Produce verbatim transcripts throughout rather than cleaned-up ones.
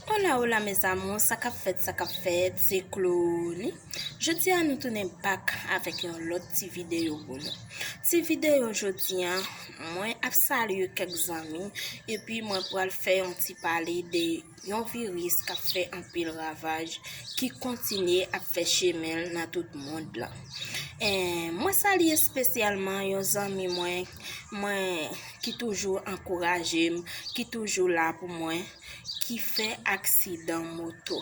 Hola, hola, mes amours, sa k ap fèt, sa k ap fèt, se Clony. Jodi a, nou tounen back avèk yon lòt ti videyo pou nou. Ti videyo jodi a, mwen ap salye kèk zanmi, epi mwen pral fè yon ti pale de yon viris k ap fè anpil ravaj, ki kontinye ap fè chemen l nan tout mond lan. Eh, mwen salye espesyalman yon zanmi mwen, mwen ki toujou ankouraje m, ki toujou la pou mwen, ki fè aksidan moto.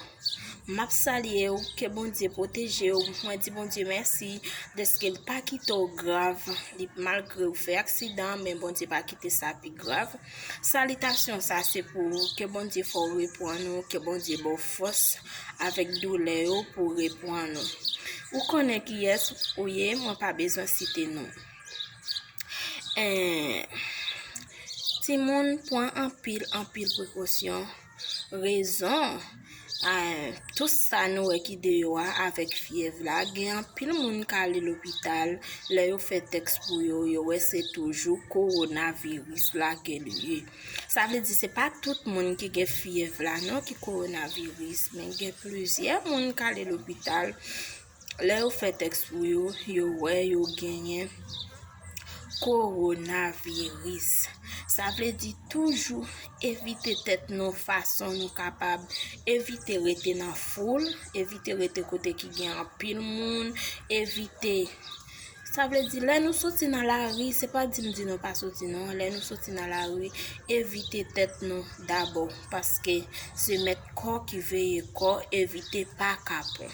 M ap salye w, ke Bondye pwoteje w. Mwen di Bondye mèsi dèske l pa kite w grav. Li, malgre w fè aksidan, men Bondye pa kite sa pi grav. Salitasyon sa se pou ou, ke Bondye fè w reprann ou, ke Bondye ba w fòs avèk doulè yo pou w reprann ou. Ou konnen kiyès ou ye, mwen pa bezwen site non. Eh, timoun, pran anpil, anpil prekosyon. Rezon, eh, tout sa nou wè ki deyò a avèk fyèv la, gen anpil moun k ale lopital, lè yo fè tès pou yo, yo wè se toujou kowonaviris la ke li ye. Sa vle di se pa tout moun ki gen fyèv la non ki kowonaviris, men gen plizyè moun k ale lopital, lè yo fè tès pou yo, yo wè yo genyen kowonaviris. Sa vle di toujou evite tèt nou fason nou kapab, evite rete nan foul, evite rete kote ki gen anpil moun, evite. Sa vle di lè nou soti nan lari, se pa di m di nou pa soti non, lè nou soti nan lari, evite tèt nou dabò, paske se mèt kò ki veye kò, evite pa kapon.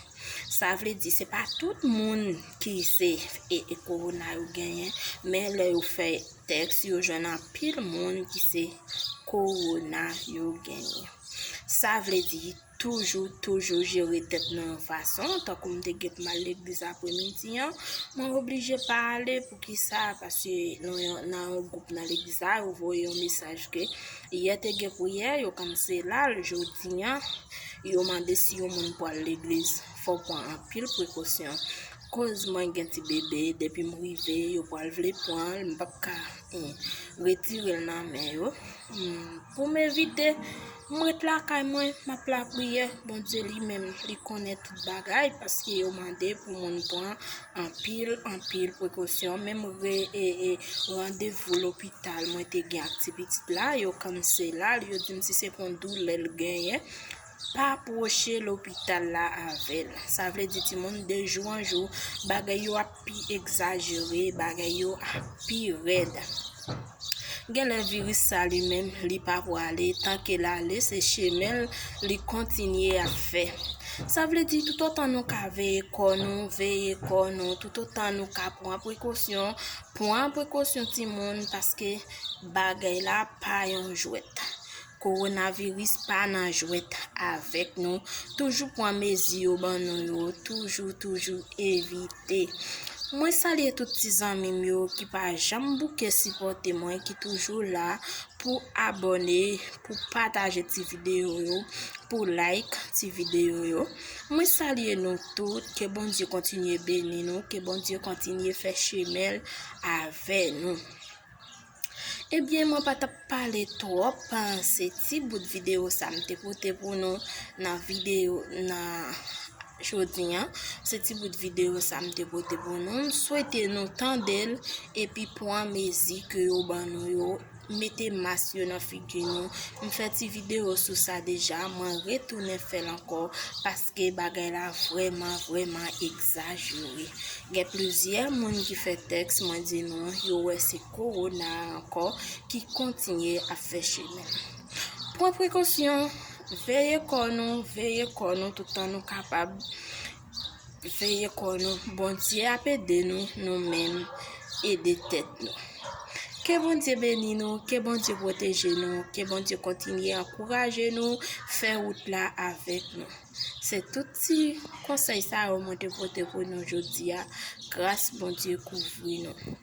Sa vle di se pa tout moun ki se e, e kowona yo genyen, men lè yo fè tès, yo jwenn anpil moun ki se kowona yo genyen. Sa vle di toujou, toujou jere tèt nou yon fason. Tankou m te gen pou m al legliz apremidi an, mwen oblije pa ale. Poukisa? Paske nou yon, nan yon gwoup nan legliz la, yo voye yon mesaj ke yè te gen priyè, yo kansela l, jodi an, yo mande si yon moun pral legliz, fò w pran anpil prekosyon. Koz mwen gen ti bebe, depi m rive, yo pral vle pran l, m p ap ka, eh, retire l nan men yo. Hmm, pou m evite, m ret lakay mwen, m ap lapriyè. Bondye li menm, li konnen tout bagay, paske yo mande pou moun pran anpil, anpil prekosyon. Menm re, e, e, randevou lopital mwen te gen ak ti pitit la, yo kansela l, yo di m si se pou yon doulè l genyen, pa pwoche lopital la avè l. Sa vle di timoun, de jou an jou, bagay yo ap pi egzajere, bagay yo ap pi rèd. Genlè viris sa li menm, li pa prale, tan ke l ale, se chemen l, li kontinye ap fè. Sa vle di, toutotan nou ka veye kò nou, veye kò nou, toutotan nou ka pran prekosyon, pran prekosyon timoun, paske bagay la pa yon jwèt. Kowonaviris pa nan jwèt avèk nou. Toujou pran mezi yo ban nou yo. Toujou, toujou evite. Mwen salye tout ti zanmi m yo ki pa janm bouke sipòte mwen, ki toujou la pou abòne, pou pataje ti videyo yo, pou like ti videyo yo. Mwen salye nou tout. Ke Bondye kontinye beni nou. Ke Bondye kontinye fè chemen l avè nou. Ebyen, mwen pa t ap pale twòp, se ti bout videyo sa m te pote pou nou nan videyo, nan jodi an. Se ti bout videyo sa m te pote pou nou. M swete nou tande l epi pran mezi ke yo ban nou yo. Mete mas yo nan figi nou. M fè ti videyo sou sa deja, mwen retounen fè l ankò, paske bagay la vrèman, vrèman egzajere. Gen plizyè moun ki fè tès, mwen di nou, yo wè se kowona ankò ki kontinye ap fè chemen. Pran prekosyon, veye kò nou, veye kò nou toutan nou kapab. Veye kò nou. Bondye ap ede nou, nou menm ede tèt nou. Ke Bondye beni nou, ke Bondye pwoteje nou, ke Bondye kontinye ankouraje nou, fè wout la avèk nou. Se tout ti konsèy sa yo mwen te pote pou nou jodi a. Gras Bondye kouvri nou.